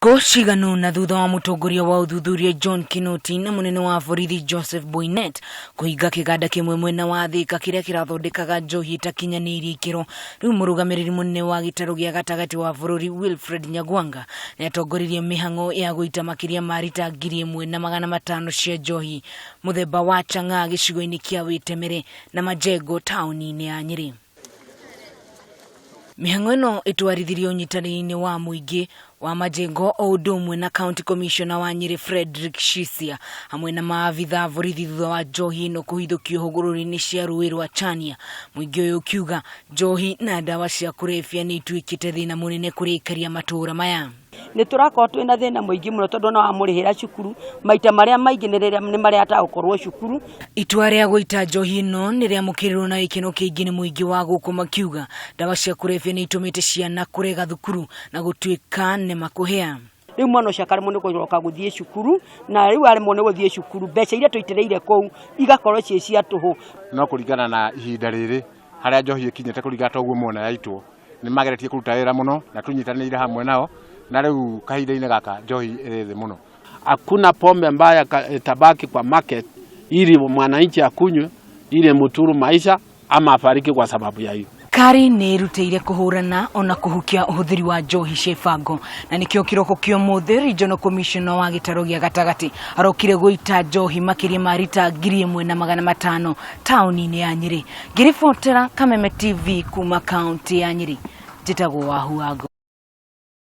Thikũ cigana ũna thutha wa mũtongoria wa ũthuthuria John Kinoti na mũnene wa borithi Joseph Boinnet kũhinga kĩganda kĩmwe mwena wa Thika kĩrĩa kĩrathondekaga njohi ĩtakinyanĩirie ikĩro, rĩu mũrũgamĩrĩri mũnene wa gĩtarũ gĩa gatagatĩ wa bũrũri Wilfred Nyagwanga nĩatongoririe mĩhang'o ya gũita makĩria ma rita 1500 cia njohi mũthemba wa chang'aa gĩcigo-inĩ kĩa Wĩtemere na Majengo taũni-inĩ ya Nyĩrĩ. Mĩhang'o ĩno ĩtwarithirio ũnyitanĩri-inĩ wa mũingĩ wa Majengo o ũndũ ũmwe na County Commissioner wa Nyĩrĩ Frederick Shisia hamwe na maabitha a borithi thutha wa njohi ĩno kũhithũkio hũgũrũrũ-inĩ cia rũĩ rwa Chania. Mũingĩ ũyũ ũkiuga njohi na ndawa cia kũrebia nĩ ituĩkĩte thĩna mũnene kũrĩ aikari a matũũra maya. Nĩ tũrakorwo twĩna thĩna mũingĩ mũno tondũ ona wamũrĩhĩra cukuru maita marĩa maingĩ nĩ rĩrĩa nĩ marĩa atagũkorwo cukuru. Itua rĩa gũita njohi ĩno nĩ rĩamũkĩrirwo na gĩkeno kĩingĩ nĩ mũingĩ wa gũkũ makiuga ndawa cia kũrebia nĩ itũmĩte ciana kũrega thukuru na gũtuĩka nema kũhĩa. Rĩu mwana ũcio akaremwo nĩ gũcoka gũthiĩ cukuru, na rĩu aremwo nĩ gũthiĩ cukuru mbeca iria tũitĩrĩire kũu igakorwo ciĩ cia tũhũ. No kũringana na ihinda rĩrĩ harĩa njohi ĩkinyĩte kũringana ta ũguo muona yaitwo, nĩ mageretie kũruta wĩra mũno na tũnyitanĩire hamwe nao, na rĩu kahinda-inĩ gaka njohi ĩrĩ thĩ mũno. Hakuna pombe mbaya itabaki kwa market ili mwananchi akunywe ili muturu maisha ama afariki kwa sababu ya hiyo. Kari nĩ ĩrutĩire kũhũrana ona kũhukia ũhũthĩri wa njohi cia ibango na nĩkĩo kĩroko kĩa ũmũthĩ Regional Commissioner wa gĩtarũ gĩa gatagatĩ arokire gũita njohi makĩria ma rita 1500 taũni-inĩ ya Nyĩrĩ. Ngĩribotera Kameme TV kuma kaũntĩ ya Nyĩrĩ, njĩtagwo Wahu wa Ngũi.